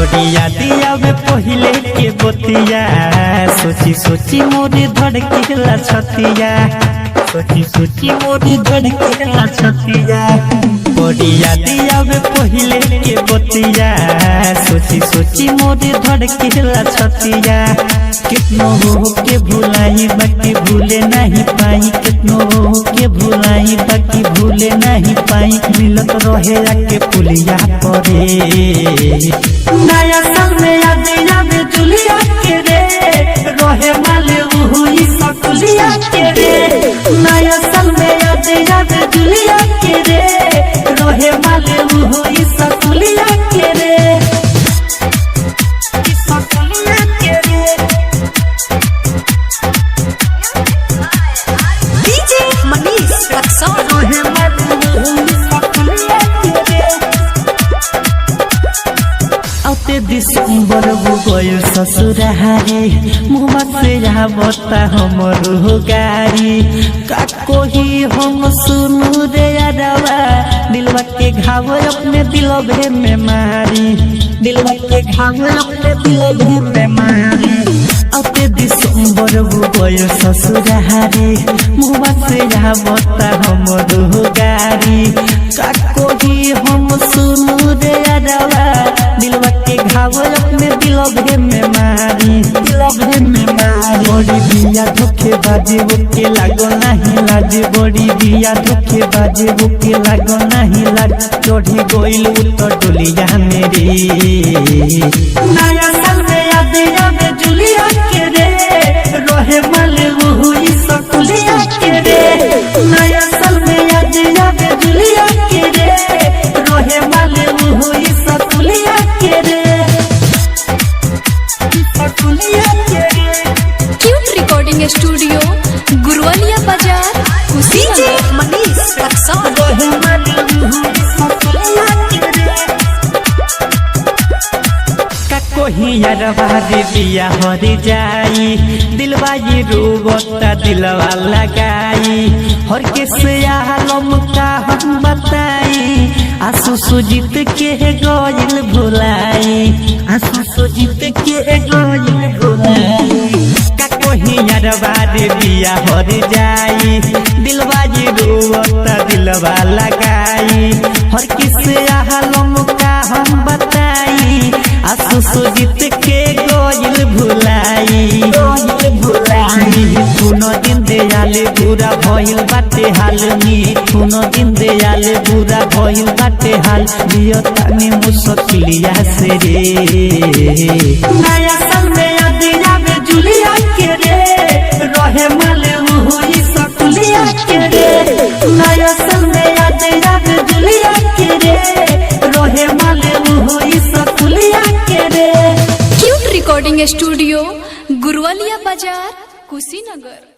बड़ी दिया में पहिले के बतिया, सोची सोची मोरी धड़केला छतिया, सोची सोची मोरी धड़केला छतिया। बड़ी दिया में पहिले के बतिया, सोची सोची मोरी धड़केला छतिया। कितनो हो के भुलाई बाकी भूले नहीं पाई, कितनो हो के भुलाई बाकी भूले नहीं पाई, मिलत रहे आके पुलिया परे। नया साल में याद आवे जुलिया के रे, रहे माले हुई सकुलिया के रे। नया साल में याद आवे जुलिया के रे, रहे माले हुई सकुलिया के रे। सकुलिया के रे। डीजे मनीष रक्सौल। रहे माले हुई सकुलिया के रे। औते दिसंबर गयो ससुरारी, मुहमा से आवता हमर हो गारी। का कोही हम सुनु रे अरवा, दिलवा के घाव अपने दिलवे में मारी, दिलवा के घाव अपने दिलवे में मारी। औते दिसंबर गयो ससुरारी, मुहमा से आवता हमर हो गारी। का कोही हम सुनु रे अरवा, दिलवा के घाव अपने दिलवे में मारी, दिलवे में मारी। बड़ी बिया धोखे बाजे ओके लागो नाही लाज, बड़ी बिया धोखे बाजे ओके लागो नाही लाज, चढ़ी गइल उतर डोलिया मेरी। नया साल में याद आवे जुलिया के रे, रहे माले हुई सकुलिया के रे। नया साल में याद आवे जुलिया के रे, रहे माले हुई सकुलिया के रे, सकुलिया के रे। क्यूट रिकॉर्डिंग स्टूडियो गुरवलिया बाजार डीजे कुशीनगर। मनीष रक्सौल। रहे माले हुई सकुलिया के रे। का कोही यारवा रे बिया हर जाई, दिलवा ये रोवता दिलवा लगाई। हर के से आलम का हम बताई, आंसू सुजीत के गइल भुलाई, आंसू सुजीत के गइल भुलाई। का कोही यारवा रे बिया हर जाई, दिलवा ये रोवता दिलवा लगाई। हर किसे आलम का हम बताई, आंसू सुजीत के गइल भुलाई, गइल भुलाई। कोनो दिन दयाल बुरा भइल बाटे हाल, कोनो दिन दयाल बुरा भइल बाटे हाल, जियो तानी मुसकिलिया से रे। नया साल में याद आवे जुलिया के रे, रहे माले हुई सकुलिया के रे। नया साल में याद आवे जुलिया के रे, रहे माले हुई सकुलिया के रे। क्यूट रिकॉर्डिंग स्टूडियो गुरवलिया बाजार कुशीनगर।